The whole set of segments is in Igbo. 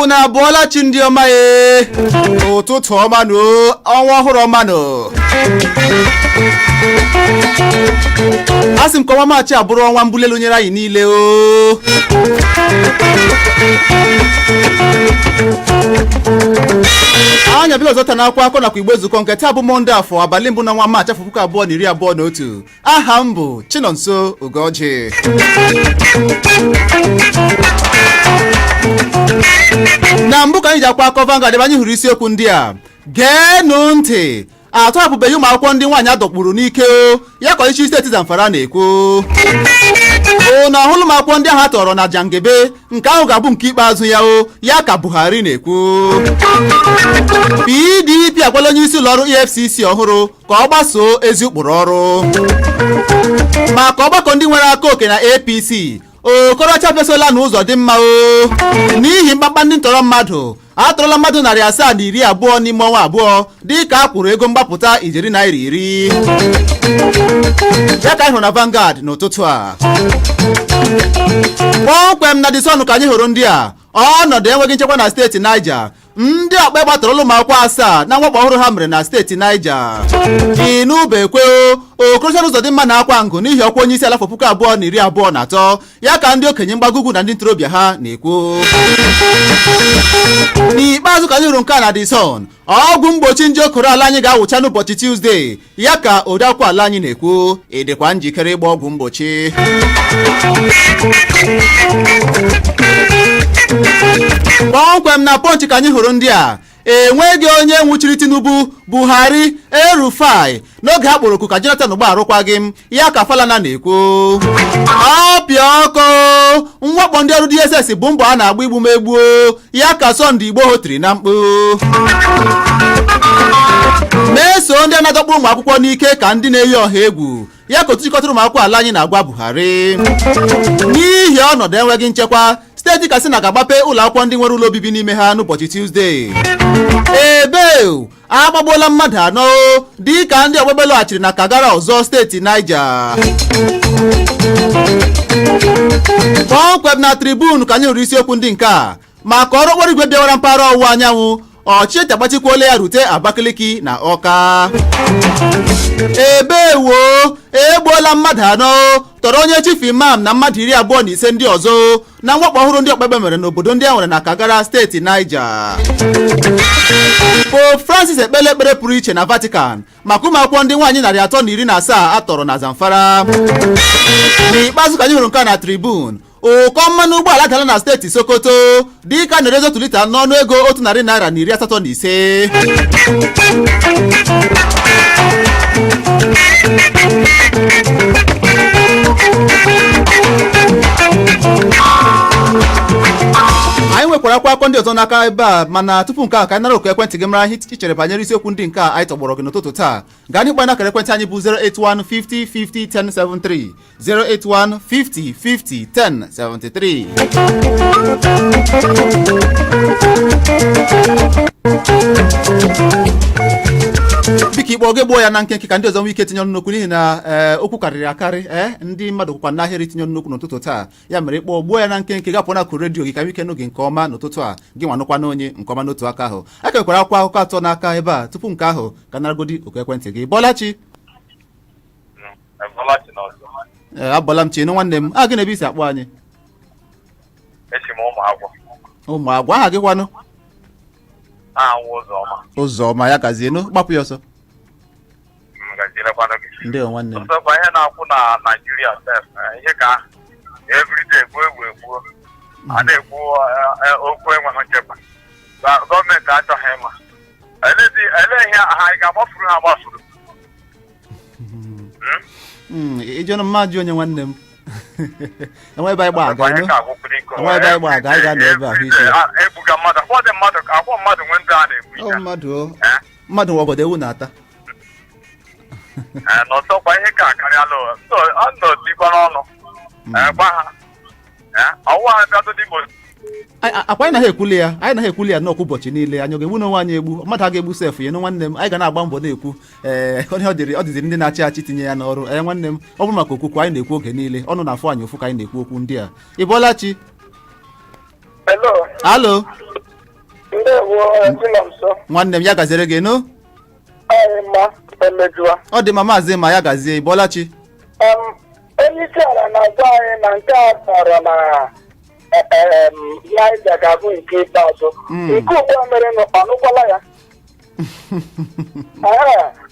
Unu abọọla chi, ndị ọma e. Ụtụtụ ọma nụ, ọnwa ọhụrụ ọma nụ. A sị m ka ọnwa Maachị abụrụ ọnwa mbuli elu nyere anyị niile o. Anya bịa ọzọ taa n'akwụkwọ akụkọ nakwa igbe nzukọ nke taa bụ Mọnde, afọ abalị mbụ n'ọnwa Maachị, afọ 2021. Aha m bụ Chinonso Ugoji. Na mbụ ka anyị ji akwụkwọ akụkọ Vanguard, ebe anyị hụrụ isiokwu ndị a. Geenụ ntị: atọhapụbeghị ụmụ akwụkwọ ndị nwaanyị adọkpuru n'ike o, ya ka ọchịchị steeti Zamfara na-ekwu. Unu ahụla ụmụ akwụkwọ ndị ahụ a tọrọ na Jangebe? Nke ahụ ga-abụ nke ikpeazụ ya o, ya ka Buhari na-ekwu. PDP agwala onye isi ụlọọrụ EFCC ọhụrụ ka ọ gbasoo ezi ụkpụrụ ọrụ. Maka ọgbakọ ndị nwere aka oke na APC, Okorocha fesola n'ụzọ dị mma o n'ihi mkpamkpa ndị ntọrọ mmadụ. Atọrọla mmadụ 720 n'ime ọnwa 2 dịka a kwụrụ ego mgbapụta ijeri naira 10. Ya ka anyị hụrụ na Vanguard n'ụtụtụ a. Kpọmkwem na The Sun ka anyị hụrụ ndị a: ọnọdụ enweghị nchekwa na steeti Niger, ndị ọkpa egbe atọrọla ụmụ akwụkwọ asaa na mwakpo ọhụrụ ha mere na steeti Niger. Inubekwe Okorocha Ụzọdịmma na-akwa ngụ n'ihi ọkwa onye isi ala afọ 2023, ya ka ndị okenye mgbago ugwu na ndị ntorobịa ha na-ekwu. N'ikpeazụ ka anyị hụrụ nke a na The Sun: ọgwụ mgbochi nje okoro ala anyị ga-awụcha n'ụbọchị Tuzdee, ya ka odeakwụkwọ ala anyị na-ekwu. Ị dịkwa njikere ịgba ọgwụ mgbochi? Kpọmkwem na Punch ka anyị hụrụ ndị a: enweghị onye nwụchiri Tinubu, Buhari, El-Rufai n'oge a kpọrọ oku ka Jonathan gbaa arụkwaghịm, ya ka Falana na-ekwu. Ọpịa ọkụ, mwakpo ndị ọrụ DSS bụ mbọ a na-agba igbu m egbuo, ya ka Sunday Igboho tiri na mkpu. Mesoo ndị na-adọkpụ ụmụ akwụkwọ n'ike ka ndị na-eyi ọha egwu, ya ka otu jikọtara ụmụ akwụkwọ ala anyị na-agwa Buhari. N'ihi ọnọdụ enweghị nchekwa, steeti Katsina ga-agbape ụlọ akwụkwọ ndị nwere ụlọ obibi n'ime ha n'ụbọchị Tuzdee. Ebe agbagbuola mmadụ anọ dịka ndị ọgbegbe lọghachiri na Kagara ọzọ, steeti Niger. Kpọmkwem na Tribune ka anyị hụrụ isiokwu ndị nke a: maka ọrụ okporo igwe bịawara mpaghara ọwụwa anyanwụ, ọchịchị agbachikwuola ya rute Abakaliki na Ọka. Ebe wo egbuola mmadụ anọ, tọrọ onye chief imam na mmadụ 25 ndị ọzọ na mwakpo ọhụrụ ndị ọkpekpe mere n'obodo ndị a nwere na Kagara, steeti Niger. Pope Francis ekpele ekpere pụrụ iche na Vatican maka ụmụ akwụkwọ ndị nwaanyị 317 a tọrọ na Zamfara. N'ikpeazụ ka anyị hụrụ nke a na Tribune: ụkọ mmanụ ụgbọala dara na steeti Sokoto dịka na-erezi 1 lita n'ọnụ ego ₦185. Anyị nwekwara akwụkwọ akụkọ ndị ọzọ n'aka ebe a, mana tupu nke a, ka anyị nara oku ekwentị gị mara ihe i chere banyere isiokwu ndị nke a anyị tọgbọrọ gị n'ụtụtụ taa. Gaa n'ịkpọ n'akara ekwentị anyị bụ 081 50 50 1073, 081 50 50 1073. Biko, ịkpọ gị gbuo ya na nkenke ka ndị ọzọ nwee ike tinye ọnụ n'okwu, n'ihi na okwu karịrị akarị. Ee, ndị mmadụ kwụkwa n'ahịrị itinye ọnụ n'okwu n'ụtụtụ taa. Ya mere, ịkpọ, gbuo ya na nkenke, gapụ na akụ redio gị ka nwee ike n'oge nke ọma n'ụtụtụ a, gị nwa nụkwa n'onye nke ọma n'otu aka ahụ. A ka nwekwara akwụkwọ akụkọ atọ n'aka ebe a. Tupu nke ahụ, ka naragodi oku ekwentị gị. Bọlachi. Bọlachi na ọzọ. Ee, abọla m chi nụ, nwanne m. A gị na ebe i si akpọ anyị? Echi m Ụmụagwọ. Ụmụagwọ. Aha gị kwanụ? Aha m wụ Ụzọma. Ụzọma, ya gazienụ. Gbapụ ya ọsọ. M gazierekwanụ gị. Ndewo, nwanne m. Ọzọkwa, ihe na-akwụ na Naijiria sef, ihe ka everyday egbuo egbu egbuo a na-ekwu, okwu enweghị nchekwa. Gọọmenti achọghị ịma. Ele ihe ha anyị ga-agbafuru ha agbafuru? Ịjụnụ mma jụ onye, nwanne m. Enwe ebe anyị gba aga. Anyị nụ ka agwụkwuru iko. Enwe ebe anyị gba aga, anyị ga-anọ ebe a hụ isi ya. Egbuga mmadụ, akwọ dị mmadụ ka akwọ mmadụ nwee ndị a na-egbu Ọ ihe. mmadụ o. Mmadụ nwe ọgọdọ ewu na-ata. Ee, n'ọzọkwa, ihe ka akarịala o. Ndụ ndụ dịkwa n'ọnụ. Ee, gwa ha. Ee, ọwụwa ha bịatụ n'Imo. Akwa anyị naghị ekwuli ya, anyị naghị ekwuli ya nnọọ ụbọchị niile. Anyị ọ ga-egbu n'onwe anyị egbu? Mmadụ a ga-egbu sef ya nụ. Nwanne m, anyị ga na-agba mbọ na-ekwu. Ee, onye ọ dịrị, ọ dịziri ndị na-achị achị tinye ya n'ọrụ. Ee, nwanne m, ọ bụrụ maka okwukwe anyị na-ekwu oge niile, ọnụ na-afụ anyị ụfụ ka anyị na-ekwu okwu ndị a. Ị bọọla chi? Hello. Alo. Ndewo, Chinonso. Nwanne m, ya gaziere gị nụ. Anyị mma emejụa. Ọ dị mma, maazị, ma ya gazie. Ị bọọla chi? Onye isi ala na-agwa anyị na nke a tọrọ na Niger ga-abụ nke ikpeazụ. Nke ugbu a mere nụ, ọnụkwala ya.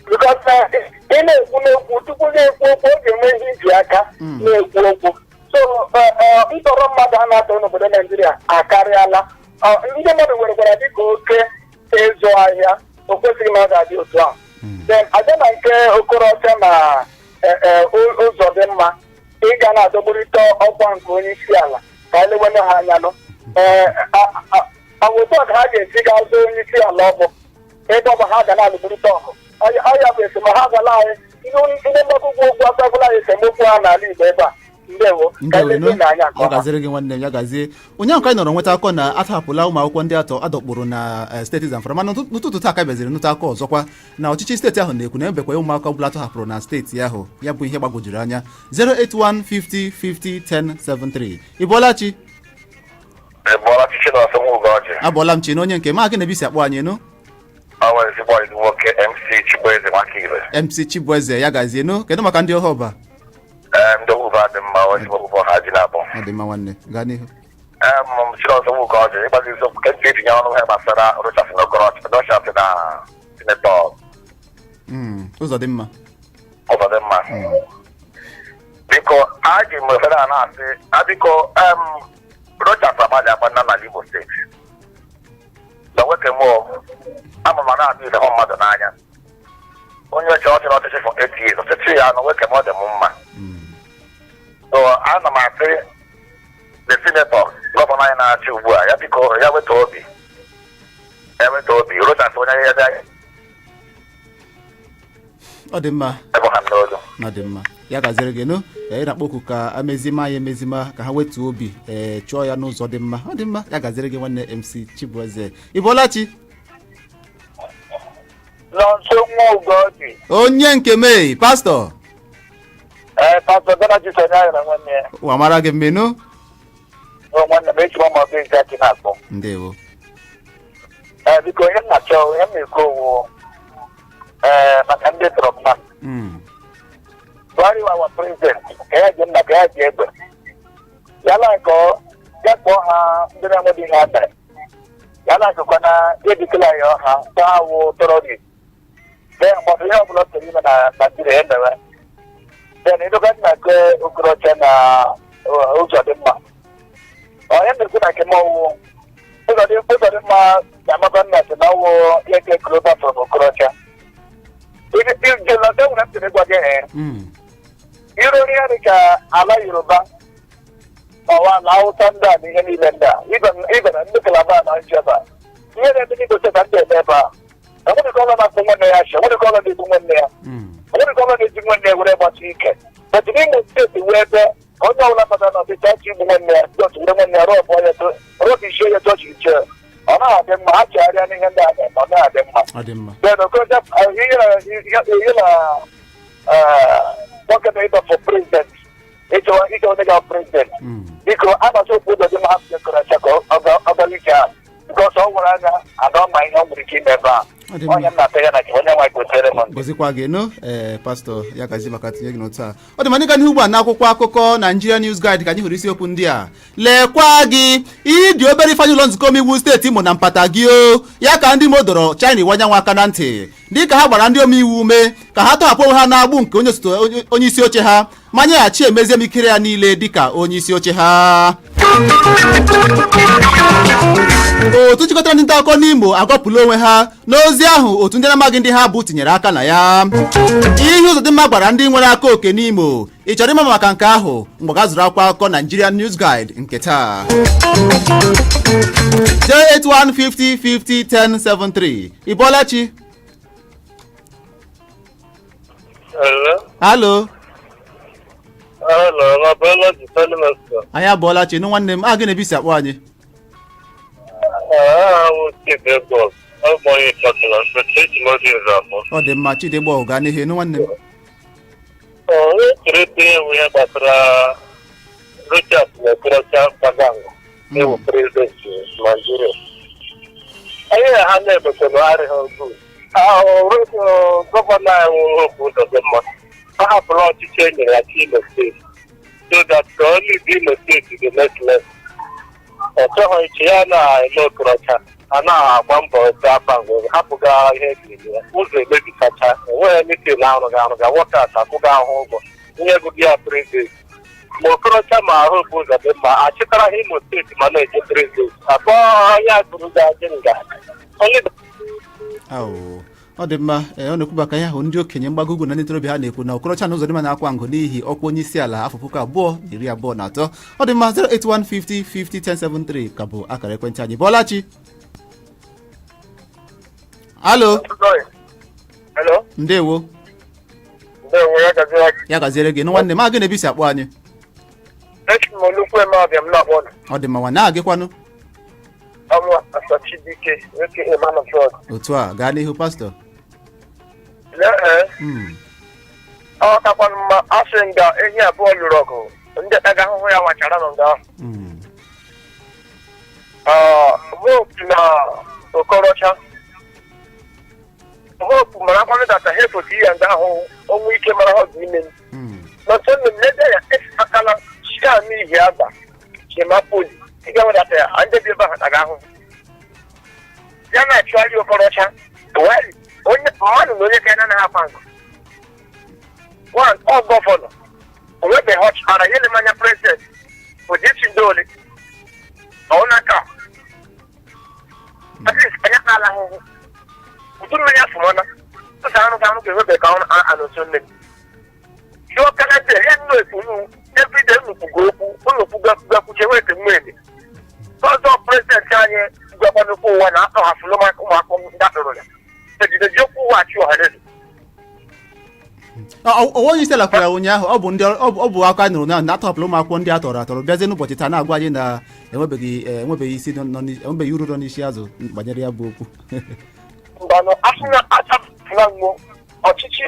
Because na ị na-ekwu n'okwu tupu gị ekwu okwu, ọ ga-enwe ihe iji aka na-ekwu okwu. So ntọrọ mmadụ a na-atọ n'obodo Naijiria akarịala. Ndị mmadụ werekwara dịka oke ịzụ ahịa. O kwesịghị na ọ ga-adị otu a. Then abịa na nke Okorocha na ụzọ dị mma ịga na-adọgburịta ọkwa nke onye isi ala, ka elewene ha anya nụ. Ee, otu a ka ha ga-esi gaa zọọ onye isi ala? Ọ bụ ebe ọ bụ ha ga na-alụgburịta ọgụ, ọya bụ esemokwu ha gwala anyị. Ndị mgbakọ ugwu okwu agbagwala anyị esemokwu ha n'ala Igbo ebe a. Ndewo, ka Ndewo. elezi n'anya nke Ya ọma. gaziere gị, nwanne m, ya gazie. Ụnyaahụ ka anyị nọrọ nweta akụkọ na atahapụla ụmụ akwụkwọ ndị atọ adọkpụrụ na steeti Zamfara, mana n'ụtụtụ taa ka bịaziri nụta akụkọ ọzọkwa na ọchịchị steeti ahụ na-ekwu na ebekwa ụmụaka ọbụla atọhapụrụ na steeti ahụ. Ya bụ ihe gbagwojuru anya. 081 50 50 10 73. Ị bọọla chi? Ị bọọla chi, Chinonso Nwa Ugoji? Abọọla m chi. Na onye nke ma gị na-ebisi akpọ anyị nụ? Ọ nwere ezigbo ọyị nwoke, MC Chibueze Nwakire. MC Chibueze, ya gazie nụ. Kedu maka ndị ọhụba? Ee, ndị ọhụba dị mma, ezigbo ọhụba ha ji na-abụ. Ọ dị mma, nwanne, gaa n'ihu. Chinonso Nwa Ugoji, ịgbazi eziokwu ka ntị etinye ọnụ ihe gbasara Rochas na Okorocha, Rochas na Senator Ụzọ dị mma. Ụzọdịmma. Biko, a ji m ohere a na-asị a, biko, Rochas agbalị agbanna n'ala Igbo steeti na nwoke mụọ ama ma na-adị ile hụ mmadụ n'anya. Onye ọchị ọchịrị ọchịchị for 8 years, ọchịchị ya na nwoke m, ọ dị m mma. So ana m asị the senator, gọvanọ anyị na-achị ugbu a, ya biko, ya weta obi, ya weta obi. Rochas onye ya ya Ọ dị mma. Ebe ha n'olu. Na dị mma, ya gaziere gị nụ. Ee, ị na-akpọ oku ka amezima ya emezima, ka ha wetuo obi, ee, chụọ ya n'ụzọ dị mma. Ọ dị mma, ya gaziere gị, nwanne MC Chibueze. Ị bọọla chi? Nọnso Nwa Ugoji. Onye nke mei pastọ. Ee, Pastọ Gana Jisọ onye na nwanne ya. Wa mara gị mmenụ. Ọ nwanne m, echiri ọma ọbụ nke akị na-akpọ. Ndewo. Ee, biko, ihe m na-achọ, ihe m na-ekwu owu, ee, maka ndị tọrọ mmadụ. Buhari wa president, ka ya ji mma, ka ya ji egbe ya like ọ ya kpọọ ha ndị na-enweghị ihe ha mere, ya like na edikela ya ọha kpọọ ha wụ terrorist. Then mgbọdụ ihe ọbụla ọ chọrọ ime na Naijiria emewe. Then ịdọga na nke Okorocha na Ụzọdịmma, onye na-ekwu na nke m ọwụ Ụzọdịmma na-amakwa nna sị na ọwụ ihe nke global from Okorocha. Ije nwere m sịrị gwa gị, ee, iru ihe dị ka ala Yoruba ọwa ala Hausa ndị a na ihe niile ndị a, ibe na ndị Kalaba na ncheba ihe na-eme n'Igbo steeti ndị eme ebe a, enweghị ka ọ na-akpụ nwanne ya achị, enweghị ka ọ na-egbu nwanne ya, enweghị ka ọ na-eji nwanne ya were gbasi ike. But n'Imo steeti wee ebe onye ọbụla batara n'ọchịchị achị igbu nwanne ya, just were nwanne ya rọbụ ya, rọbishie ya chọọchị iche. Ọ naghị adị mma. Ha chegharịa n'ihe ndị a na-eme, ọ naghị adị mma. Ọ dị mma. Then Okorocha, ihe na nwoke na ịdọ for president, ịchọwa onye ga president. Biko, agbata okwu ụzọ dị mma, hapụ Okorocha ka ọ gara ije a, because ọ nwere anya ada ọ ma ihe ọ nwere ike ime ebe a. Ọ dị mma. Onye m na-ata ya na onye nwaanyị gotere m. Gọzikwa gị nụ. Ee, pastọ, ya gazi maka tinye gị n'otu a. Ọ dị ma, n'ịga n'ihu ugbu a n'akwụkwọ akụkọ Nigeria News Guide ka anyị hụrụ isiokwu ndị a. Lekwa gị ịdị obere ifeanyị ụlọ nzukọ omeiwu steeti Imo na mpata gị o ya ka ndị Imo dọrọ China iwu anyanwụ aka na ntị dịka ha gbara ndị omeiwu ume ka ha tọhapụ onwe ha n'agbụ nke onye osote onye isi oche ha ma nyeghachi emezie ikikere ya niile dịka onye isi oche ha. Otu jikọtara ndị nta akụkọ n'Imo agọpụla onwe ha n'ozi ahụ otu ndị na-amaghị ndị ha bụ tinyere aka na ya. Ihe Ụzọdịmma gwara ndị nwere aka oke n'Imo, ị chọrọ ịma maka nke ahụ mgbe ga zụrụ akwụkwọ akụkọ Nigerian News Guide nke taa. 081 50 50 10 73. Ị bọọla chi? Hello. Alo. Hello, ma bọọla chi, Tony Master. Anyị abụọla chi nụ, nwanne m. A gị na-ebisi akpọ anyị? Aha Chidegbo, ọ bụ onye chọtara eji m obi ụzọ abụọ. Ọ dị mma, Chidegbo, gaa n'ihu nụ nwanne m. Onye chere itinye enwe ihe gbasara Rochas na Okorocha Gbagango ewu president Naijiria. Anyị na ha na-emekwara arịghị ogu. Ahụ gọvanọ anyị nwụrụ Hope Uzodimma. Ha hapụrụ ọchịchị e nyere ya Imo Steeti, so that ka ọ lead Imo Steeti to the next level. Ọ chọghị iche ya na-eme Okorocha a na-agba mbọ ete afa ngwere hapụga ihe ebiri ya ụzọ emebisacha, enweghị meeting arụga arụga, workers akwụga ahụ ụgwọ ihe ego gị ya president. Ma Okorocha ma Hope Uzodimma achịtara ha Imo Steeti ma na-eje president abụọ ya gụrụ ga-adị nga onye. Awụ, ọ dị mma. Ee, ọ na-ekwu maka ihe ahụ ndị okenye mgbago ugwu na ndị ntorobịa ha na-ekwu na Okorocha na Uzodimma na-akwa ngụ n'ihi ọkwa onye isi ala afọ 2023. Ọ dị mma, 08150 50 1073 ka bụ akara ekwentị anyị. Bọlachi, alo. Hello. Ndewo. Ndewo, ya gaziere gị. Ya gaziere gị nụ nwanne m. A gị na-ebisi akpọ anyị? Esi m olukwu eme ọbịa m na-akpọ nụ. Ọ dị mma nwa, na-agịkwanụ? Ọmụ Asachibike, aka Man of God. Otu a, gaa n'ihu, pastọ. Lee ee, ọ kakwanụ mma asị nga ehi abụọ lụrụ ọgụ, ndị taga ahụhụ ya nwachara nọ nga ahụ. Hope na Okorocha, Hope mara akwanụ data ha efosi ya nga ahụ onwe ike mara ha dị ime. Nọtụ nlede ya esakala shia n'ihi agba chima poli ịga wedata ya ndị bi ebe ahụ taga ahụhụ ya na-achụgharị Okorocha. Well, onye mmadụ na onye ka ya na-anaghị akwa nkụ one ọ gọvanọ onwebeghị ọchịchara ihe anya president ụdị ndị ole ọnaka at least anya ala ahụhụ udu mmiri afụmọna ụzọ arụ ga-arụ ga-enwebe ka ọ anọso nne m jụọ kanate ya nnu ekwu everyday unu kwugo okwu unu kwugo kwuche nwete mmiri ọzọ. President anyị gwakwa nnukwu ụwa na atọghafụlụ ụmụakwụkwọ ndị atụrụ ya ejide ji okwu ụwa achị ọha na eze. Ọwa onye isi ala kwara ụnyaahụ, ọ bụ ndị ọ bụ aka nụrụ na atọhapụrụ ụmụ akwụkwọ ndị a tọrọ atọrọ, bịazie n'ụbọchị taa na-agwa anyị na enwebeghị enwebeghị isi nọ enwebeghị uru nọ n'isi azụ banyere ya bụ okwu. Mgbanụ asịna achapụla nwụọ ọchịchị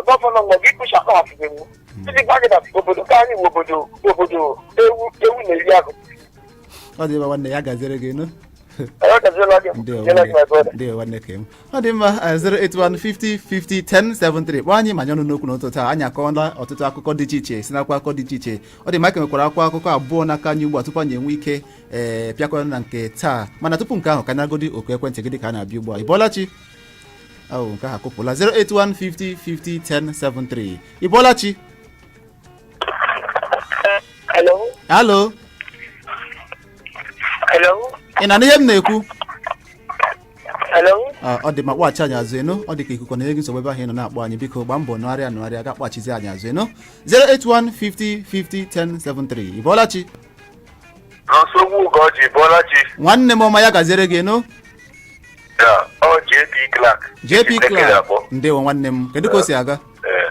gọvanọ nọ gị kpụcha atọhapụghị mụ iji gwa gị na obodo ka anyị wụ obodo ewu ewu na-eri agụ. Ọ dị mma nwanne, ya gaziere gị nụ. Ọ gaziela gị. Ndewo. Gaziela gị, my brother. Ndewo nwanne kem. Ọ dị mma, 081 50 50 1073, kpọọ anyị ma nye ọnụ n'okwu n'ụtụtụ taa. Anyị akọọla ọtụtụ akụkọ dị iche iche si n'akwụkwọ akụkọ dị iche iche. Ọ dị mma, ka nwekwara akwụkwọ akụkọ abụọ n'aka anyị ugbu a tupu anyị enwe ike ee pịakọrọ na nke taa. Mana tupu nke ahụ, ka nagodi oku ekwentị gị dị ka a na-abịa ugbu a. Ị bọọla chi? Ahụ nke ahụ akụpụla. 081 50 50 1073. Ị bọọla chi? Hello. Alo. Hello. Ị na-anụ ihe m na-ekwu? Hello. Ah, ọ dị mma, kpọghachi anyị azụ enu. Ọ dị ka ikuku na-enye gị nsogbu ebe ahụ ị nọ na-akpọ anyị. Biko gbaa mbọ nụgharịa nụgharịa ga kpọghachizi anyị azụ enu. 081 50 50 1073. Ị bọọla chi? Nsogbu Ugoji, bọọla chi. Nwanne m ọma, ya gaziere gị enu. Ya ọ JP Clark. JP Chineke Clark na-akpọ. Ndewo nwanne m, kedu ka o si aga? Ee,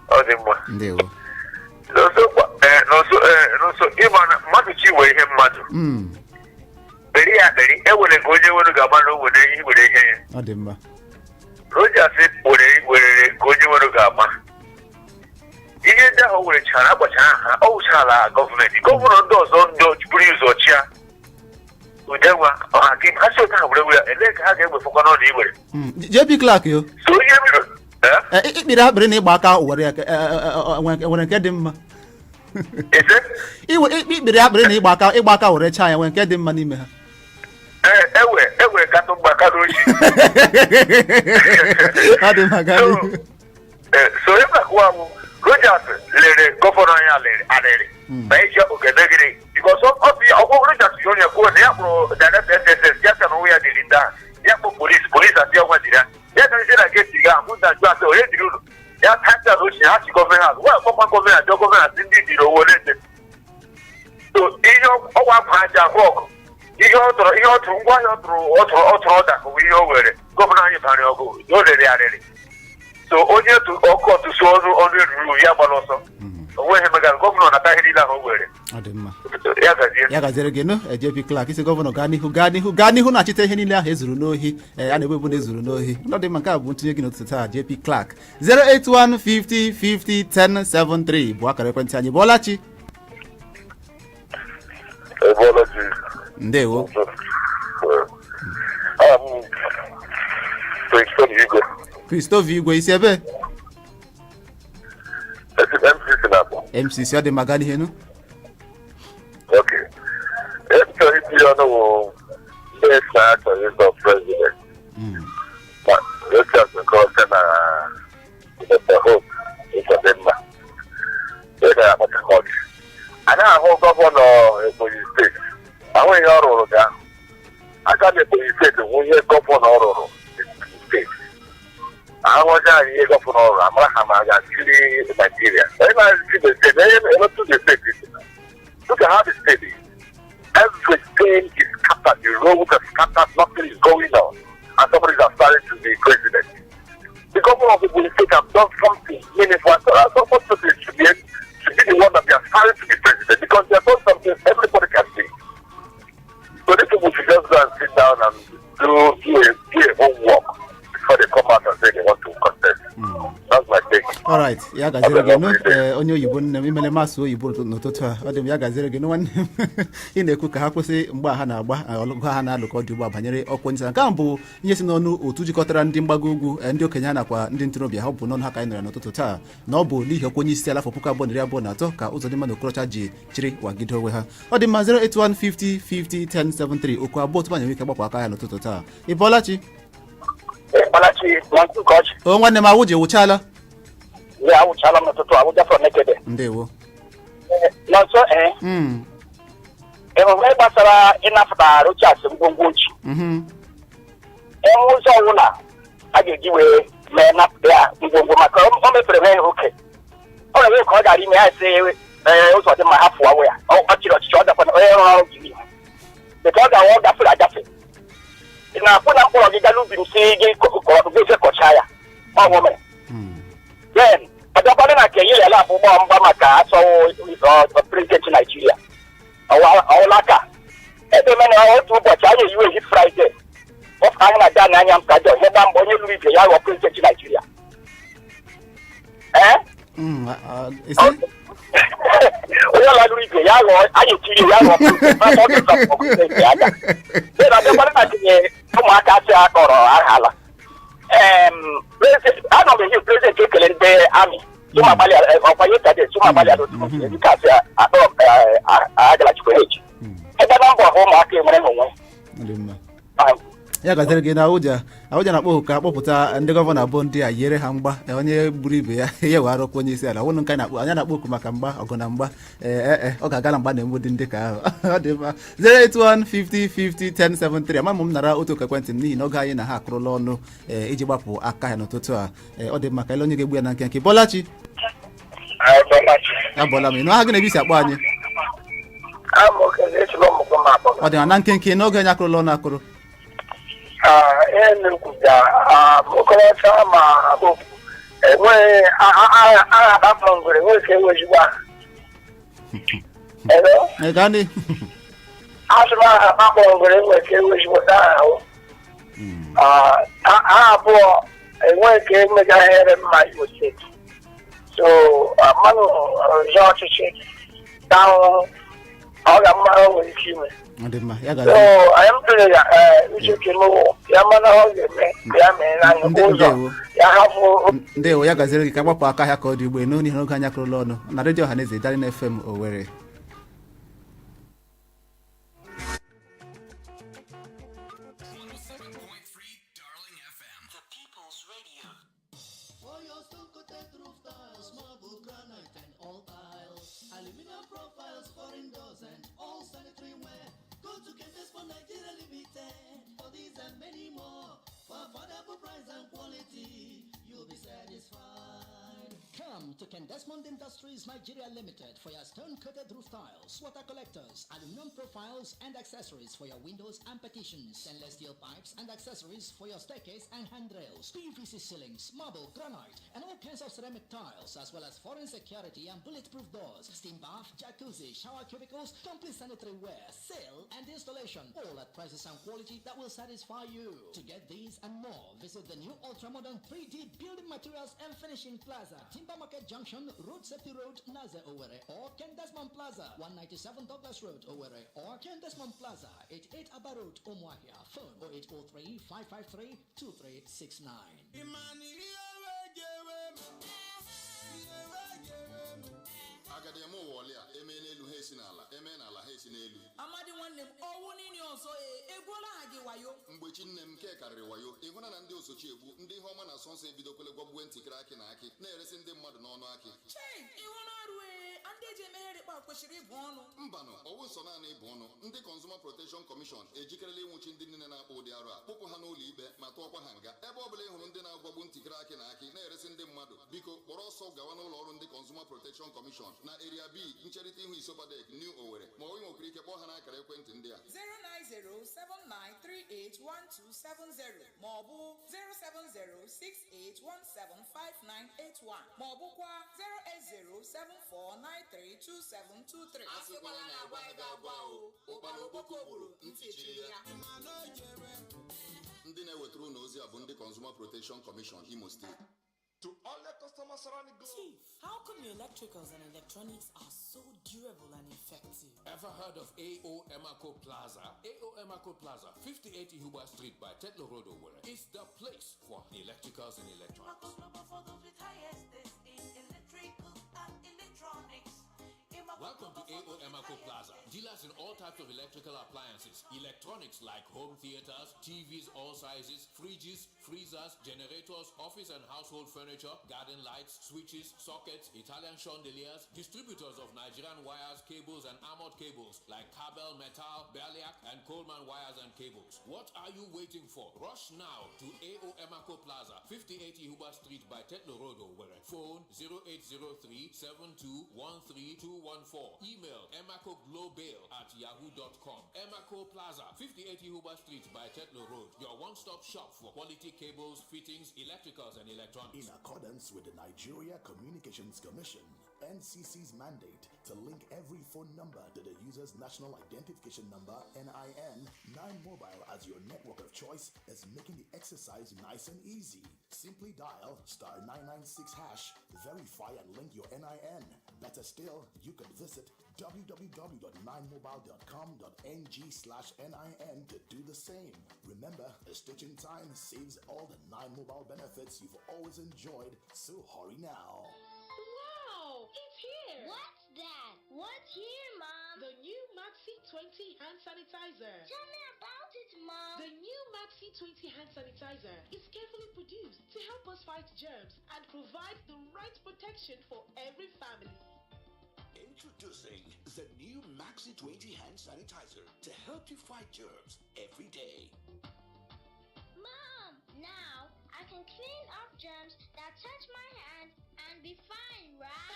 ọ dị mma. Ndewo. N'nso n'nso n'nso ịma na mmadụ chi wee ihe mmadụ kperi ya kperi ewere ka onye nwere ga-ama na o were ihe were ihe ya. Ọ dị mma. Rochas were werere ka onye nwere ga-ama ihe ndị ahụ o werechara agbachara ha ọ wụchara gọọmenti gọvanọ ndị ọzọ ndị buru ụzọ chịa udenwa ọha gị ha si otu ha were were elee ka ha ga-ewefọkwa n'ọnụ iwere. JP Clark yo. So ihe mere eh? Ikpiri akpịrị na ịgba aka were ya nwere nke dị mma. Ise? Iwe ikpiri akpịrị na ịgba aka were chaa ya, nwere nke dị mma n'ime ha? Ee, ewe ewe katụ mgba kada ochi. Ọ dị mma, gaa So, n'ihu. So ebe akụwa bụ Rochas lere gọvanọ anyị lere arịrị ma eji ogemegiri because ọ bụ ọgwụ Rochas ji onye kwuo na ya kpụrụ director SSS ya sị na onwe ya dịrị ndị ahụ ya kpụ polisi polisi asị ọnwa dịrị ya ya ka isi na gate ga ahụ na jụ asị onye dịrị unu ya tacha na ochie ha chi gọọmenti azụ wee kpọkwa gọọmenti ajọ gọọmenti asị ndị dịrị owo na-ete. So ihe ọgwụ akwa aja ahụ ọgụ ihe ọ tụrụ ihe ọ tụrụ ngwaahịa ọ tụrụ ọ tụrụ ọ tụrụ ọda bụ ihe o were gọvanọ anyị bara ọgụ o rere arịrị. So onye ọkụ ọtụsụ ọnụ ọnụ eruru ya gbara ọsọ. Onweghị megara governor nata ihe niile ahụ o were. Ọ dị mma. Ya gazie. Ya gaziere gị nụ, JP Clark. Isi governor gaa n'ihu, gaa n'ihu, gaa n'ihu na-achịta ihe niile ahụ ezuru n'ohi. Ee, a na-ebu ebu na ezuru n'ohi. Ọ dị mma, nke a bụ ntụnye gị n'ụtụtụ taa, JP Clark. 081 50 50 1073 bụ akara ekwentị anyị. Bọọlachi. Ebology. Ndewo. Princeton Igwe. Christopher Igwe, isi ebe? Esi MCC na-akpọ. MCC, ọ dị mma, gaa n'ihe nụ. Okay. M chọrọ itinye ọnụ wụ ndị esi achọrọ ịzọ president. Ma Rochas Okorocha na Dr. Hope Uzodimma. Ị ga-akpata ọchị. Anyị ahụ governor Ebonyi Steeti. Ahụ ihe ọ rụrụ ga. Aka na Ebonyi Steeti hụ ihe governor rụrụ Ebonyi Steeti. Ahụcha anyị ihe governor rụrụ, amara ha ma a ga-achịrị Naijiria. Onye na-achị the steeti, onye emetụ the steeti. Look at how the state is. Everything is scattered. The roads are scattered. Nothing is going on. And somebody is aspiring to be president. The governor of the state have done something meaningful. So someone should be the one that be aspiring to be president because they have done something everybody can see. So these people should just go and sit down and do a homework before they come out and say they want to contest. That's my take. Alright, ya gaziere gị nụ. Ee, onye oyibo nne m, imele masụ oyibo n'ụtụtụ a. Ọ dị m, ya gaziere gị nụ, nwanne m. Ị na-ekwu ka ha kwụsị mgbe ha na-agba ọlụgụ ha na-alụ ka ọ dị ugbu a banyere ọkwa onye isi ala. Nke ahụ bụ ihe si n'ọnụ otu jikọtara ndị mgbago ugwu, ndị okenye ha nakwa ndị ntorobịa ha. Ọ bụ n'ọnụ ha ka anyị nọrọ n'ụtụtụ taa na ọ bụ n'ihi ọkwa onye isi ala afọ 2023 ka Ụzọdịmma na Okorocha ji chịrị wagide onwe ha. Ọ dị mma. 081 50 50 1073, okwu abụọ tupu anyị enwe ike gbapụ aka ya n'ụtụtụ taa. Ị bọọla chi? Ịkpalachi na Nkọchi. O nwanne m, awụ ji wụchala. Ya awụchala m n'ụtụtụ, Abuja from Nekede. Ndewo. Nọ nso ee. Emume gbasara ịnapụta Rochas ngwongwo ochi. Enwe ụzọ ọwụla a ga-eji wee mee napụta ya ngwongwo, maka o mefere mee oke. Ọ na-eme ka ọ gara ime ya sị ee, ụzọ dị mma, ha fụwawo ya. Ọ chịrị ọchịchị, ọ gakwana onye rụrụ ọrụ jiri ihu. Dịka ọ ga-awa ọ gafere agafe. Ị na-akwụ na mkpọrọ gị gaa n'ubi m si gị kọrọ gị kọchaa ya. Ọ bụ mere. Then ọbịakwana na nke yiri ala abụ ụgbọ mgba maka asọwụ president Naijiria ọwụla ka ebe mena otu ụbọchị anyị eyiwe ehi Friday anyị na-aga n'anya m ka jọ ihe gba mgbe onye lụrụ ibe ya ghọọ president Naijiria ee. Isi? Onye ọla lụrụ ibe ya ghọọ, anyị etiri ya ghọọ president, maka ọ ga-ezọ president aka. Then ọbịakwana na tinye ụmụaka asị a kpọrọ aha ala. Anọ m ehi president ekele ndị amị tụma gbalị ọkwa yesterday, tụma gbalị ala otu dịka asị akpọrọ agalachikwa echi ebe na mbọ hụ ụmụaka enwere n'onwe. Ọ dị mma, ya gaziri gị na Abuja. Abuja na-akpọ oku ka akpọpụta ndị governor abụọ ndị a yiere ha mgba. Onye gburu ibe ya ya wee arụkwa onye isi ala wụnụ. Nke anyị na-akpọ, anyị na-akpọ oku maka mgba ọgụ na mgba. Ee ee, ọ ga-aga na mgba na-emu dị ndị ka ahụ. Ọ dị mma. 081 50 50 1073. Ama m nara otu oku ekwentị m n'ihi na oge anyị na ha akụrụla ọnụ, ee, iji gbapụ aka ya n'ụtụtụ a. Ee, ọ dị mma ka ele onye ga-egbu ya na nkenke. Bọlachi. Abọla m. Ịnụ aha gị na ebe isi akpọ anyị? Ọ dị na nkenke n'oge anyị akụrụla ọnụ akụrụ. Ihe na-ekwuga Okorocha ma Hope enweghị agha akpọ ngwere enweghị ka ewezigbo aha. Hello? Ee, gaa n'ihu. Asị m aha akpọ ngwere enweghị ka ewezigbo aha ahụ. Ha abụọ enweghị ka emegaghere mma Imo Steeti. So mmanụ ọzọ ọchịchị ta ahụhụ ọ ga-mma o nwere ike ime. Ọ dị mma, ya So gazie. anyị m tụrụ ya ee, uche kemewo ya mana ọ ga-eme ya mee n'anya ụzọ Ndewo. ya hapụ. Ndewo, ya gaziere gị. Ka gbapụ aka ahịa ka ọ dị ugbo enu n'ihi n'oge anyị akụrụla ọnụ na redio Ọhaneze, Darling FM, Owerri. 107.3 Darling FM. The People's Radio. For your stone-coated roof tiles, marble, granite, and all tiles, aluminum profiles, foreign doors, and all sanitary ware. Go to Kentes for Nigeria Limited for these and many more. For affordable price and quality, you'll be satisfied. Come Welcome to Ken Desmond Industries Nigeria Limited for your stone-coated roof tiles, water collectors, aluminum profiles and accessories for your windows and partitions, stainless steel pipes and accessories for your staircase and handrails, PVC ceilings, marble, granite, and all kinds of ceramic tiles, as well as foreign security and bulletproof doors, steam bath, jacuzzi, shower cubicles, complete sanitary ware, sale and installation, all at prices and quality that will satisfy you. To get these and more, visit the new ultra-modern 3D building materials and finishing plaza, Timber Market Junction, Road Safety Road, Naze, Owerri, or Ken Desmond Plaza, 197 Douglas Road, Owerri, or Ken Desmond Plaza, 88 Aba Road, Umuahia. Phone 0803 553 2369. Ịma na ihe wejewe m, ihe wejewe m. Agadi eme ụwa ọlịa eme n'elu ha esi n'ala eme n'ala ha esi n'elu. Amadi nwanne m, ọwụ niile ọzọ ee egwuola ha gị wayo. Mgbechi nne m, nke karịrị wayo. Ịhụna na ndị osochi egbu ndị ihe ọma na asọ nsọ ebidokwele gwagbuwe ntịkịrị akị na akị na-eresi ndị mmadụ n'ọnụ akị. Chei, ihu na-arụ ee ndị eji emeghere kpa kwesịrị ịbụ ọnụ. Mbanụ, ọwụ nsọ naanị ịbụ ọnụ. Ndị Consumer Protection Commission ejikerela ịnwụchi ndị niile na-akpọ ụdị arụ a, kpụpụ ha n'ụlọ ikpe ma tụọkwa ha nga. Ebe ọ bụla ị hụrụ ndị na-agwagbu ntịkịrị akị na akị na-eresi ndị mmadụ, biko kpọrọ ọsọ gawa n'ụlọ ọrụ ndị Consumer Protection Commission na Area B, ncherịta ihu Isopadec, New Owerri, ma ọ nwekwara ike kpọọ ha n'akara ekwentị ndị a: 09079381270 maọbụ 07068175981 maọbụkwa 08074932723. Asịkwala na agwa gị agwa o, ụkpara okpoko gburu ntị chiri ya. Ịma na o jere. Ndị na-ewetara unu ozi a bụ ndị Consumer Protection Commission, Imo Steeti. To all the customers around the globe. Chief, how come your electricals and electronics are so durable and effective? Ever heard of AO Emako Plaza? AO Emako Plaza, 58 Ihuba Street by Tetlow Road, Owerri, is the place for the electricals and electronics. Global for those with highest taste in electrical and electronics. Welcome to AO Emako Plaza. Dealers in all types of electrical appliances, electronics like home theaters, TVs all sizes, fridges, freezers, generators, office and household furniture, garden lights, switches, sockets, Italian chandeliers, distributors of Nigerian wires, cables and armored cables like Kabel Metal, Berliak and Coleman wires and cables. What are you waiting for? Rush now to AO Emako Plaza, 58 Ihuba Street by Tetlow Road, Owerri. Phone 0803 7213 214. Email emacoglobal@yahoo.com. Emaco Plaza, 58 Ihuba Street by Tetlow Road. Your one-stop shop for quality cables, fittings, electricals and electronics. In accordance with the Nigeria Communications Commission, NCC's mandate to link every phone number to the user's national identification number, NIN, 9 Mobile as your network of choice is making the exercise nice and easy. Simply dial *996#, verify and link your NIN. Better still, you could visit www.9mobile.com.ng/NIN to do the same. Remember, a stitch in time saves all the 9 Mobile benefits you've always enjoyed, so hurry now. Wow! It's here! What's that? What's here, Mom? The new Maxi 20 hand sanitizer. Tell me about it, Mom. The new Maxi 20 hand sanitizer is carefully produced to help us fight germs and provide the right protection for every family. Introducing the new Maxi 20 hand sanitizer to help you fight germs every day. Mom, now I can clean up germs that touch my hands and be fine, right?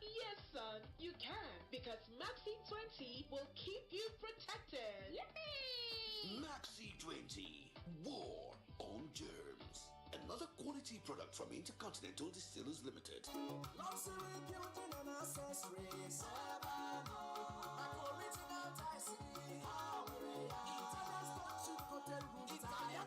Yes, son, you can, because Maxi 20 will keep you protected. Yippee! Maxi 20, War on Germs. Another quality product from Intercontinental Distillers Limited. Luxury building and accessories. Ebe a nọ. Maka original tiles. Ha nwere ya. Italian stone chip coated roof tiles. Ebe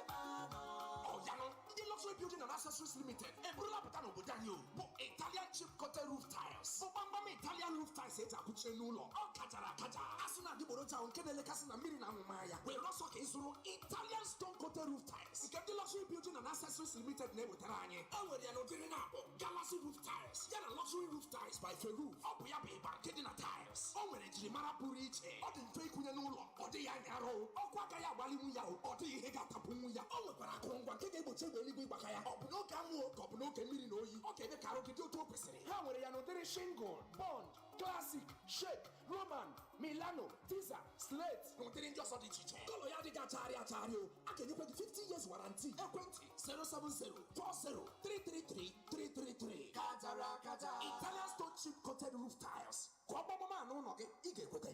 a nọ. Ọyanụ ndị Luxury Building and Accessories Limited eburula pụta n'obodo anyị o, bụ Italian chip coated roof tiles, bụ gbamgbam Italian roof tiles eji akwụchie n'ụlọ. Ọ kachara akaja, asụ na adịgboroja ahụ nke na-elekasị na mmiri na amụma ya. Were ọsọ ka ịzụrụ Italian stone coated roof tiles nke ndị Luxury Building and Accessories Limited na-ewetara anyị. E nwere ya n'ụdịrị na-abụ Galaxy roof tiles ya na Luxury roof tiles by Ferruf. Ọ bụ ya bụ ịgba nke dị na tiles. O nwere njirimara pụrụ iche, ọ dị mfe ịkụnye n'ụlọ, ọ dịghị anya arụ, ọkụ agaghị agbalinwu ya o, ọ dịghị ihe ga-atapụnwu ya. O nwekwara akụrụngwa nke ga-egbochi egbe eluigwe ịgbaka ya, ọ bụ n'oge anwụ ka ọ bụ n'oge mmiri na oyi. Ọ ga-eme ka arụ gị dị otu o kwesịrị. Ha nwere ya n'ụdịrị shingle, bond, Classic, Shape, Roman, Milano, Tiza, Slate na ụdịrị ndị ọzọ dị iche iche. Colour ya adịghị achagharị achagharị o. A ga-enyekwa gị 50 years warranty. Ekwentị 070 40 333 333. Kajara akaja. Italian Stone Chip Coated Roof Tiles. Ka ọ gbamama n'ụlọ gị, ị ga-ekwete.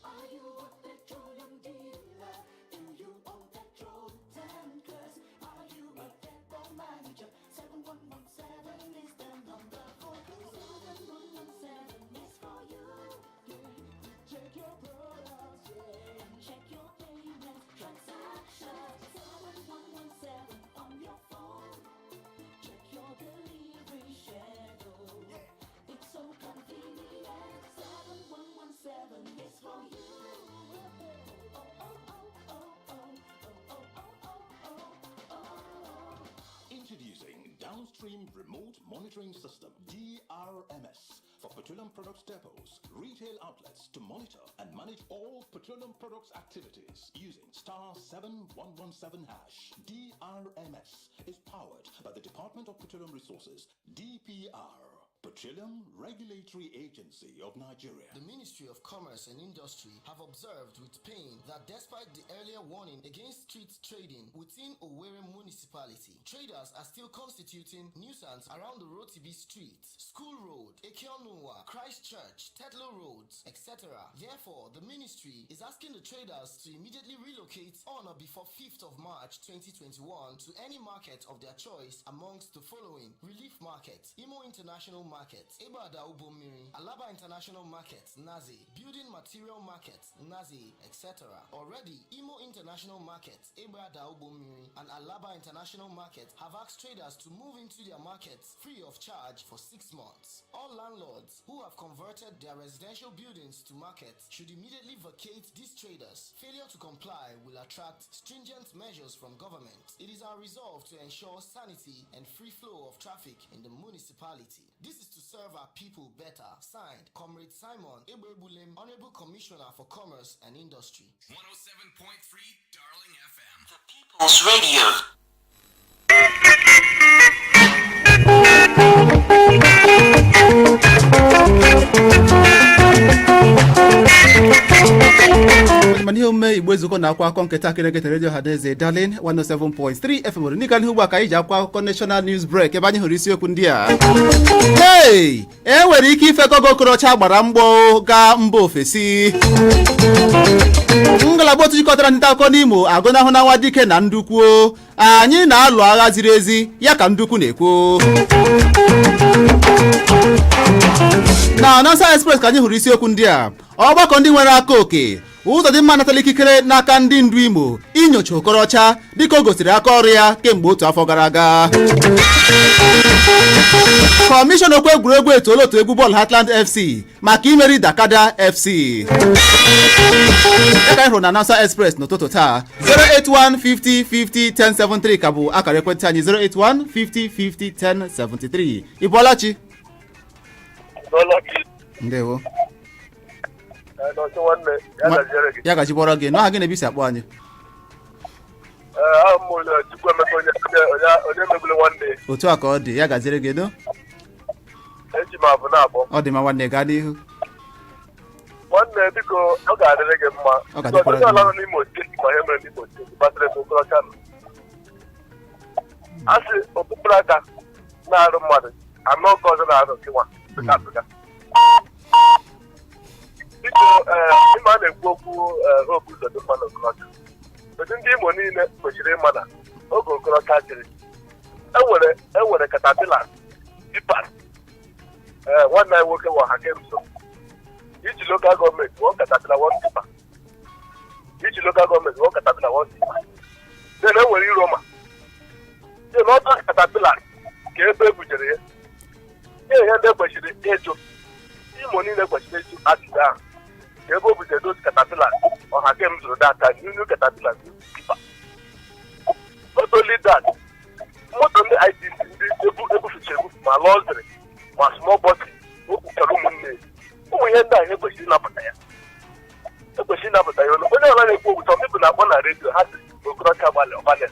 Are you a petroleum dealer? Do you own petrol tankers? Are you a depot manager? 7117 is the number for you. 7117 is for you. Yeah. To check your products, yeah. And check your payment transactions. 7117 on your phone. Check your delivery schedule. It's so convenient. 7117 is for you. Oh, oh, oh, oh, oh, oh, oh, oh, oh, oh, oh. Introducing Downstream Remote Monitoring System, DRMS, for petroleum products depots, retail outlets to monitor and manage all petroleum products activities using *7117#. DRMS is powered by the Department of Petroleum Resources, DPR, Petroleum Regulatory Agency of Nigeria. The Ministry of Commerce and Industry have observed with pain that despite the earlier warning against street trading within Owerri Municipality, traders are still constituting nuisance around the Rotibi Street, School Road, Ekeonunwa, Christchurch, Tetlow Roads, etc. Therefore, the ministry is asking the traders to immediately relocate on or before 5th of March 2021 to any market of their choice amongst the following: Relief Market, Imo International Market, Ebada Ubomiri, Alaba International Market, Nazi, Building Material Market, Nazi, etc. Already, Imo International Market, Ebada Ubomiri, and Alaba International Market have asked traders to move into their markets free of charge for 6 months. All landlords who have converted their residential buildings to markets should immediately vacate these traders. Failure to comply will attract stringent measures from government. It is our resolve to ensure sanity and free flow of traffic in the municipality. This is to serve our people better. Signed, Comrade Simon Egbebulem, Honorable Commissioner for Commerce and Industry. 107.3 Darling FM. The People's Radio. Mana ihe omume Igbo Ezukọ na-akwa akụkọ nketa kerekete redio Ọhaneze Darling 107.3 FM nwere n'ịga n'ihu ugbu a ka anyị ji akwa akụkọ National News Break, ebe anyị hụrụ isiokwu ndị a. Hey, e nwere ike ife gogo Okorocha gbara mgbọ gaa mba ofesi. Ngalaba otu jikọtara ndị nta akụkọ n'Imo agụnahụ na nwa dike na ndukwuo anyị na-alụ agha ziri ezi ya ka ndukwu na-ekwu. Na Anansa Express ka anyị hụrụ isiokwu ndị a: ọgbakọ ndị nwere aka oke ụzọ dị mma natala ikikere n'aka ndị ndu Imo inyocha Okorocha dịka o gosiri aka ọrụ ya kemgbe otu afọ gara aga. Kọmishọna okwu egwuregwu etoola otu egwu bọọlụ Heartland FC maka imeri Dakada FC. Ya ka anyị hụrụ na Anansa Express n'ụtụtụ taa. 081 50 50 1073 ka bụ akara ekwentị anyị, 081 50 50 1073. Ị bọọla chi? Ndewo. Nwanne ya, gaziere gị. Ya gajibọrọ gị n'aha gị na-ebisi akpọ anyị. Ee, ahụ m ụlọ Chukwuemeka onye megburu nwanne. Otu a ka ọ dị, ya gaziere gị edo. Eji m abụ na-akpọ. Ọ dị mma nwanne, gaa n'ihu. Nwanne, biko, ọ ga-adịrị gị mma. Ọ ga-adịkwara Onye gị ọla mma. nọ n'Imo Steeti ma ihe mere n'Imo Steeti gbasara ebe Okorocha nọ, a sị okpukpere aka na-arụ mmadụ anọ nke ọzọ na-arụ nke nwa pịka pịka. Biko, ee, ịma a na-ekwu okwu Hope Uzodimma na Okorocha, otu ndị Imo niile kwesịrị ịma na oge Okorocha chịrị, enwere caterpillar tippers. Ee, nwanne anyị nwoke nwa ha kemso iji local government one caterpillar, one tipper, iji local government one caterpillar, one tipper. Then enwere Iroma, then ọtọ caterpillar ka ebe e bujere ya. Ihe ndị kwesịrị ịjụ, Imo niile kwesịrị ịjụ ajụjụ ahụ, ka ebe o butere those caterpillar ọha kem zụrụ data, new caterpillar, new tipper. Not only that, moto ndị ITC ndị ebu ebuficha ebufu, ma luxury ma small body, o kwuchara ụmụnne ya. Ụmụ ihe ndị a, ihe kwesịrị ịnapụta ya, ekwesịrị ịnapụta ya. Onye ọbụla na-ekwu okwu, some people na-akpọ na redio, ha sị Okorocha gbalị ọgbalị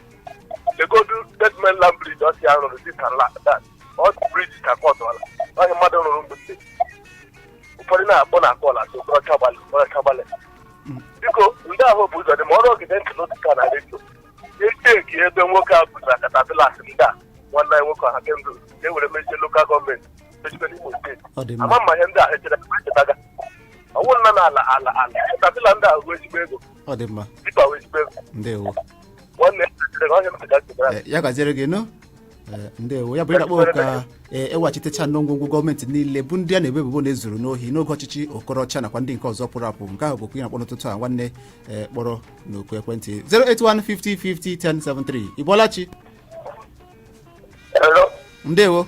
legodu Third Mainland Bridge, ọ sị ya rụrụ this and that, ọ bridge ka kọtụọla. Onye mmadụ rụrụ mgbute. Ụfọdụ na-akpọ na akọla asị Okorocha gbalị, Okorocha gbalị. Biko, ndị ahụ bụ ụzọ dị ma ọrụ ogide ntị n'otu ka na redio. Echeki ebe nwoke a bụtara caterpillars ndị a, nwanne anyị nwoke ọha kemgbe e were mezie local government mechikwa n'Imo Steeti. Ọ dị mma. Ama mma ihe ndị a echere echetaga. Ọwụ nna na ala ala ala caterpillar ndị a wụ ezigbo ego. Ọ dị mma. Tipa wụ ezigbo ego. Ndewo. Nwanne m ọhịa m sịga chetara. Ya gaziere gị nụ. Ndewo. Ya bụ ịrakpọ ka eweghachitecha nnọọ ngwongwo gọọmenti niile bụ ndị a na-ebo ebubo na-ezuru n'ohi n'oge ọchịchị Okorocha nakwa ndị nke ọzọ pụrụ apụ. Nke ahụ bụ okwu ị na-akpọ n'ụtụtụ a, nwanne. Kpọrọ n'oku ekwentị 081 50 50 1073. Ị bọọla chi? Hello. Ndewo.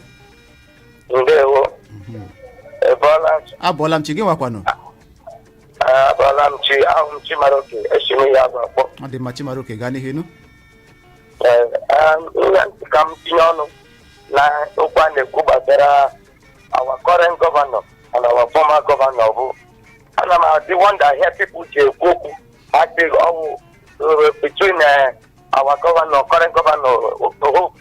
Ndewo. Ebola. Abọọla m chi, gị nwakwanụ? Abọọla m chi, ahụ m Chimaroke, esi m ya agwa akpọ. Ọ dị mma, Chimaroke, gaa n'ihu nụ. Ee, ihe ntị ka m tinye ọnụ na okwu a na-ekwu gbasara our current governor and our former governor bụ ana m adị wonder here people ji ekwu okwu ha sị ọwụ between our governor, current governor Hope,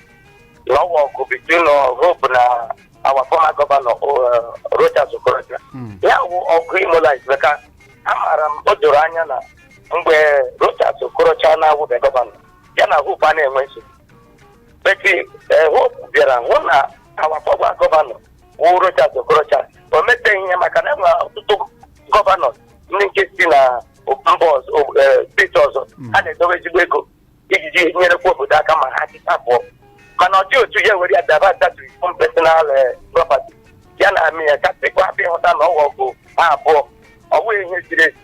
na ọwụ ọgụ between Hope na our former governor Rochas Okorocha. Ya wụ ọgụ Imolite maka amaara m, o doro anya na mgbe Rochas Okorocha na-awụbe governor, ya na Hope a na-enwe nsogbu. But Hope bịara hụ na our former governor wụ Rochas Okorocha o meteghị ihe, maka na enwere ọtụtụ governor ndị nke si na mba ọzọ, steeti ọzọ, ha na-edobe ezigbo ego iji nyerekwa obodo aka ma ha chịcha pụọ. Mana ọ dị otu ya were ya daba to his own personal property ya na amị ya kasịkwa abịa ịghọta na ọwa ọgụ ha abụọ ọ bụghị ihe ziri ezi.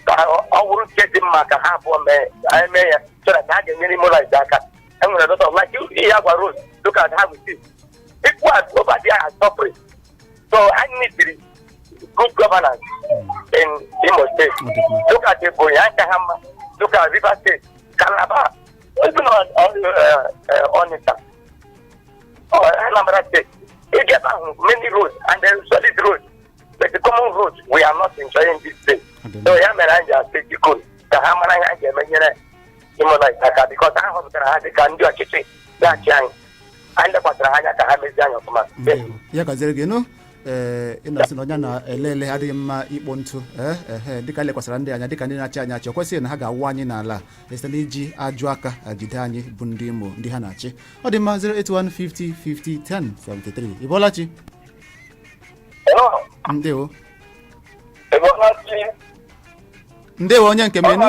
Ka ọ bụrụ nke dị mma ka ha abụọ mee eme ya so that ha ga-enyere Imolite aka. Enwere lot of like ihe agwa road, look at how we see people are over there are suffering. So I need good governance in Imo State. Look at Ebonyi, aka ha mma. Look at Rivers State, Calabar, even on Onitsha or Anambra State. You get many roads and then solid roads, but the common roads we are not enjoying this day. So ya mere anyị ji asị, biko, ka ha mara ihe anyị ga-eme nyere Imolite aka, because ha họpụtara ha dịka ndị ọchịchị ga-achị anyị. Anyị lekwasịrị ha anya ka ha mezie anyị ọfụma. Ndewo. Ya gaziere gị nụ. Ee, ị na-asị na onye na-ele ele adịghị mma ikpo ntụ. Ee, ehe, dịka lekwasịra ndị anya dịka ndị na-achị anyị achị, o kwesịghị na ha ga-awụ anyị n'ala site n'iji ajụ aka jide anyị bụ ndị Imo ndị ha na-achị. Ọ dị mma. 081 50 50 10 73. Ị bọọla chi? Ndewo. Ebolachi. Ndewo, onye nke menu.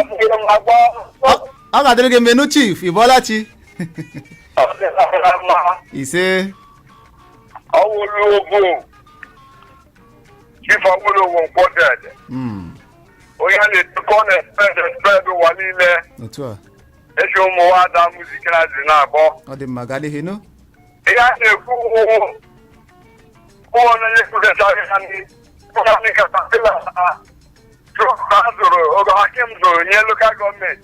Ọ ga-adịrị gị menu, chief. Ị bọọla chi? Ise. Ọwụlụ ogwu chief, ọwụlụ ogwu nkwọdede. Onye a na-etukọ na-spread spread ụwa niile. Otu a. Eji ụmụ nwada muzikalazi na-akpọ. Ọ dị mma, gaa n'ihu nụ. Ihe a na-ekwu kwuo onye kwudechaghị ha ndị caterpillar truck ha zụrụ oge Hakim zụrụ nye local government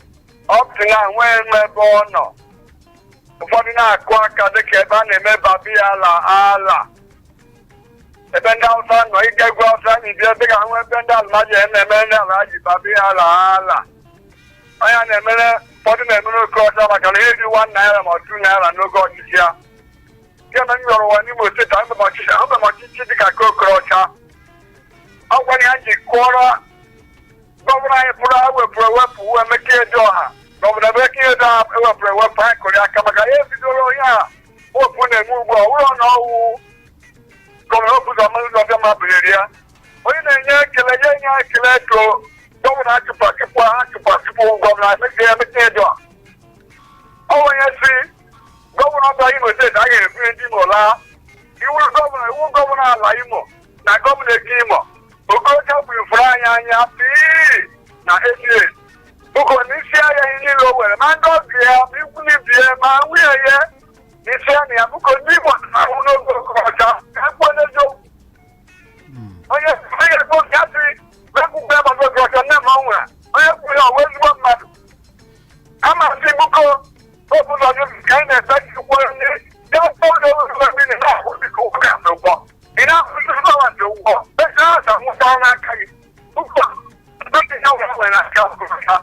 up to now nwee ebe ọ nọ. Ụfọdụ na-akụ aka dịka ebe a na-eme babi ala ala ebe ndị Hausa nọ ịga egwu Hausa na ibi ebe ga-ahụ ebe ndị almaji na-emere ndị alhaji babi ala ala onye a na-emere. Ụfọdụ na-emere oke ọcha maka na ihe dị ₦1 ma ₦2 n'oge ọchịchị ya. Kemgbe m yọrọ ụwa n'Imo Steeti, ahụbe m ọchịchị, ahụbe m ọchịchị dịka nke Okorocha. Ọ gwara ya ji kụọrọ governor anyị pụrụ ewepụrụ ewepụ Emeka Edeọha. Governor Emeka Edeọha ewepụrụ ewepụ, anyị kụrụ ya aka maka ya ebidoro onye a wepụ na-eme ugbu a. Ọ bụrụ na ọwụ governor Hope Uzodimma bunyere ya, onye na-enye ekele ya enye ekele to governor achụpụ achụpụ ha achụpụ achụpụ governor Emeka Edeọha. Ọ onye si governor bịa Imo Steeti a ga-ebunye ndị Imo laa iwu governor, iwu governor ala Imo na governor eke Imo. Okorocha bụfuru anyị anya pii na APA bụkọ n'isi ahịa ihe niile o were ma ndị ọgụ ya ma ikwu na ibi ya ma nwunye ya n'isi ya na ya bụkọ ndị Imo na-ahụ n'oge Okorocha ka e kwuo n'eziokwu. Onye onye bụ ya sị ekwukwe ya gbasa Okorocha, nne m ọ nwere onye kwuru ya ọwụ ezigbo mmadụ ama sị bụkọ obodo ka anyị na-efe chukwu ndị ya ụlọ ụlọ mmiri na-akwụ dịka ụgwọ ga-asị ụgwọ ị na-akwụsị gọọmenti ụgwọ esi na-asa nwụta n'aka gị ụgwọ ndị ya nwere n'aka Okorocha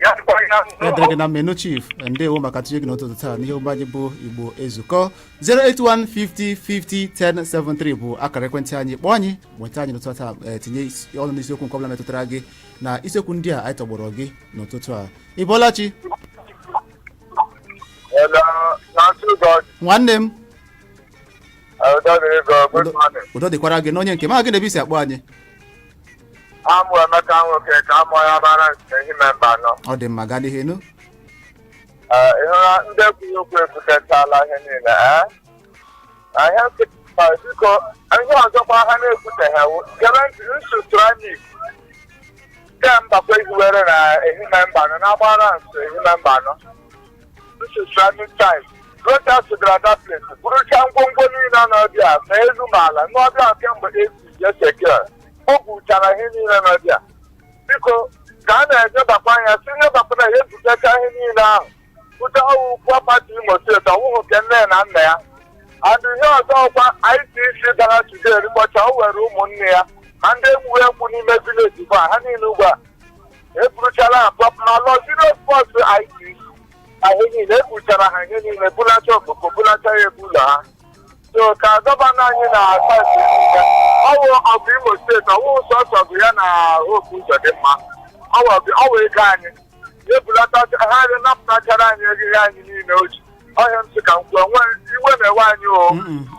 ya dịkwa ya. na mma. Ya dịrị gị na mma, Chief. Ndewo maka tinye gị n'ụtụtụ taa n'ihe omume anyị bụ Igbo Ezukọ. 08150501073 bụ akara ekwentị anyị. Kpọọ anyị, nweta anyị n'ụtụtụ taa, tinye ọnụ n'isiokwu nke ọbụla metụtara gị na isiokwu ndị a anyị tọgbọrọ gị n'ụtụtụ a. Ị bọọla chi? Hello, Nancy God. Nwanne m. Udo dịrị gị, good morning. Udo dịkwara gị n'onye nke ma gị na ebe isi akpọ anyị. Amụ Emeka nwoke ka amụọ ya mara nke ihe memba nọ. Ọ dị mma, gaa n'ihu enu. Ee, ị hụla ndị ekwughị okwu ekwutechala ihe niile, ee? Na ihe nkịta, biko, ihe ọzọkwa ha na-ekwuteghị wụ, gere ntị, nsu ceramic nke mbakwa ehiwere na Ehime Mbano, na-agbara nso Ehime Mbano. Nsu ceramic tiles. Rochas gara that place, burucha ngwongwo niile n'ọbịa ma elu ma ala n'ọbịa kemgbe esi yesekere. O buchara ihe niile n'ọbịa. Biko, ka a na-enyebakwa anya si nyebakwa na ya ebutecha ihe niile ahụ, bute ọwụ property Imo Steeti, ọwụhụ nke nne na nna ya. And ihe ọzọ kwa, ICC gara today rikpọcha o were ụmụnne ya ma ndị egwu egwu n'ime village ugbu a, ha niile ugbu a eburuchala ha prop na lọ zero spot ICC ahụ niile ebuchara ha ihe niile, bulacha okpoko, bulacha ya ebu ụlọ ha. So ka governor anyị na-asa ọwụ ọgụ Imo Steeti, ọwụ sọsọ bụ ya na Hope Uzodimma, ọwụ ego anyị ebulata ha, napụtachara anyị eriri anyị niile o ji ọhịa. M sị ka m kwuo nwe iwe na-ewe anyị o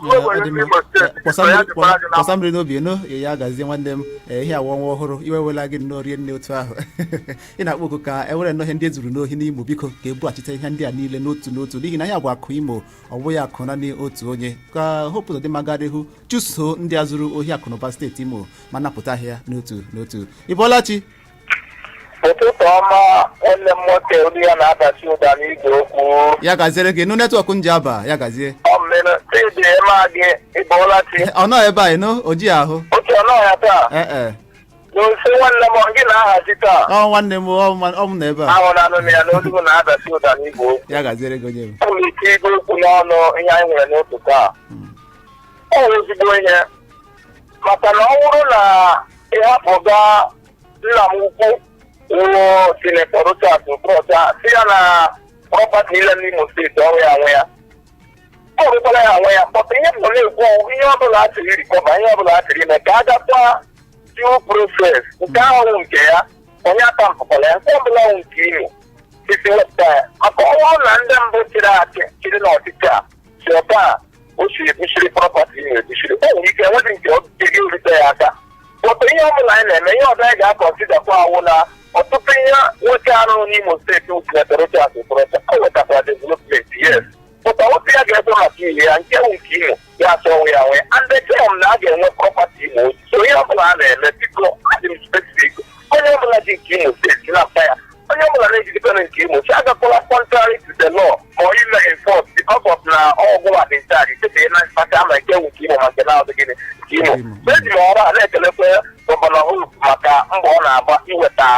iwe were ndị Imo Steeti. Kwọsa Biko, ya mmiri. dịkwara gị na Kwọsa mmiri n'obi enu ya gazie, nwanne m. Ihe awa ọnwa ọhụrụ, iwe wela gị nnọọ rie nne otu ahụ ị na-akpọ oku ka e were nnọọ ihe ndị e zuru n'ohi n'Imo. Biko, ka ebughachite ihe ndị a niile n'otu n'otu, n'ihi na ya bụ akụ Imo, ọ bụghị akụ naanị otu onye. Ka Hope Uzodimma gara ihu chụso ndị a zuru ohi akụnụba steeti Imo ma napụta ahịa n'otu n'otu. Ị bọọla chi? Ụtụtụ ọma, nwanne m nwoke olu ya na-adasi ụda n'igwe okwu. Ya gaziere gị nụ, network Njaba, ya gazie. Ọ mmiri chidi ema gị, ịbọọla chi? Ọ nọ ebe a ịnụ oji ahụ. Oche ọ nọ ya taa? Ee. N'ofe nwanne m gị na-ahazi taa. Ọ nwanne m, ọ m nọ ebe a. Ahụ na anụ ya n'olu m na-adasi ụda n'igwe okwu. Ya gaziere gị, onye m. Ọ nwere ike igwe okwu n'ọnụ ihe anyị nwere n'otu taa. Ọ nwere ezigbo ihe maka na ọ bụrụ na ịhapụga nna m ukwu wụ Senator Rochas Okorocha, si ya na property niile n'Imo Steeti ọrụ ya nwe ya, ọ rụkwara ya nwe ya pọta. Ihe m nọ na-ekwu, ihe ọbụla a chịrị recover, ihe ọbụla a chịrị ime, ka a gakwa due process. Nke ahụ wụ nke ya, onye aka mpụkwara ya. Nke ọbụla wụ nke Imo sisi wepụta ya, maka ọ bụrụ na ndị mbụ chịrị achị chịrị n'ọchịchị a si ọta a o siri ebuchiri property Imo ebuchiri, o nwere ike enweghị nke ọ ga-erute ya aka. Pọtụ ihe ọbụla anyị na-eme, ihe ọzọ anyị ga-aconsider kwa awụ na ọtụtụ ihe nwoke arụrụ n'Imo Steeti wụ Senator Rochas Okorocha, o wetakwara development, yes, pụta nwoke ya ga-ekwe maka ihe ya nke wụ nke Imo ya asọ onwe ya nwe, and echere m na a ga-enwe property Imo oji. So ihe ọbụla a na-eme, biko, adị m specific, onye ọbụla ji nke Imo Steeti na-akpa ya, onye ọbụla na-ejidekwana nke Imo si agakwala contrary to the law ma ọ ime enforce because of na ọgwụ a dị charge chete na mkpata ama nke wụ nke Imo ma nke na-adị gịnị nke Imo. Eji m ọrụ a na-ekelekwe Governor Hope maka mbọ ọ na-agba iweta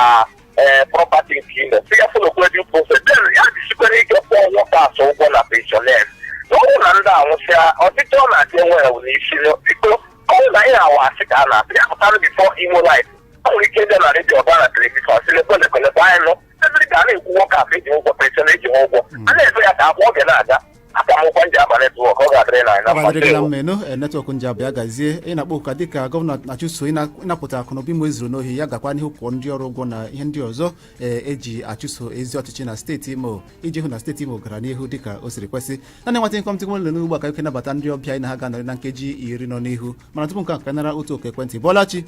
ee property nke Imo, si ya followkwe due process, then ya jisikwere ike kwụọ workers ụgwọ na pensioners, na ọ bụrụ na ndị anwụsịa ọchịchị ọ na-achị enwe ewu n'isi. Biko, ọ bụrụ na ihe awa asị ka a na-asị ya pụtara before Imo life, ọ nwere ike ịbịa na redio, ọba na television, sị lekwe lekwe lekwe anyị nụ ebiri ka a na-ekwu workers eji ụgwọ, pension eji ha ụgwọ, a na-efe ya ka akwa oge na-aga aka m ụkwa Njaba network. Ọ ga-adịrị na anyị na Ọ ga-adịrị gị na mma. Mma enu network Njaba, ya gazie. Ị na-akpọ ụka dịka governor na-achụso ịnapụta akụnụba Imo ezuru n'ohi, ya gakwa n'ihu kwụọ ndị ọrụ ụgwọ na ihe ndị ọzọ eji achụso ezi ọchịchị na steeti Imo, iji hụ na steeti Imo gara n'ihu dịka o siri kwesị. Naanị nwata nkọm tịkwa nlele n'ugbu a ka ike nabata ndị ọbịa anyị na ha ga-anọrị na nkeji 10 nọ n'ihu. Mana tupu nke a, ka nara otu oke ekwentị. Bọlachi?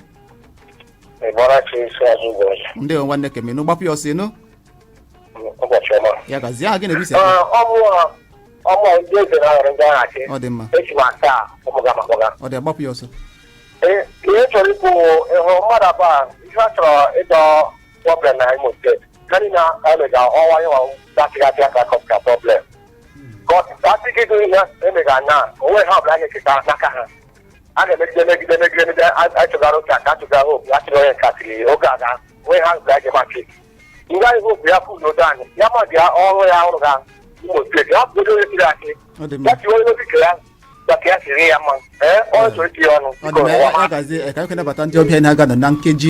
Ịbọlachi isi azụ ụbọchị. Ndị nwanne kemenu gbapụ ya ọsọ enu. Ụbọchị ọma. Ya gazie. Aha gị na-ebisi akpọ? Ọ bụ ọmụ ndị eze na-ahọrọ ndị agha achị. Ọ dị mma. Eji m aka ụmụga ma kpọga. Ọ dị, agbapụ ya ọsọ. Ihe chọrọ ikwu, ịhụ mmadụ abụọ a, ihe a chọrọ ịdọ problem na Imo Steeti karị na emega ọnwa ịwa gasịgasị aka kọpụta problem asịgịdo ihe emega na onwe ha ọbụla ga-eketa n'aka ha, a ga-emegide megide megide megide, achụgara ụka ka achụgara Hope, achụgara onye nka siri oge aga onwe ha ọbụla ga-emachi ndị anyị. Hope ya kwụ n'odo anyị ya ma bịa ọrụ ya ọrụ ga Imo Steeti ya bụgodo onye chiri achị Ọ dị mma. Ya tiwe onye obi ya ka ya siri ya mma. Ee, ọ chọrọ itinye ọnụ. Ọ dị mma, ya gazie. Ka anyị nabata ndị ọbịa anyị na-aga nọ na nkeji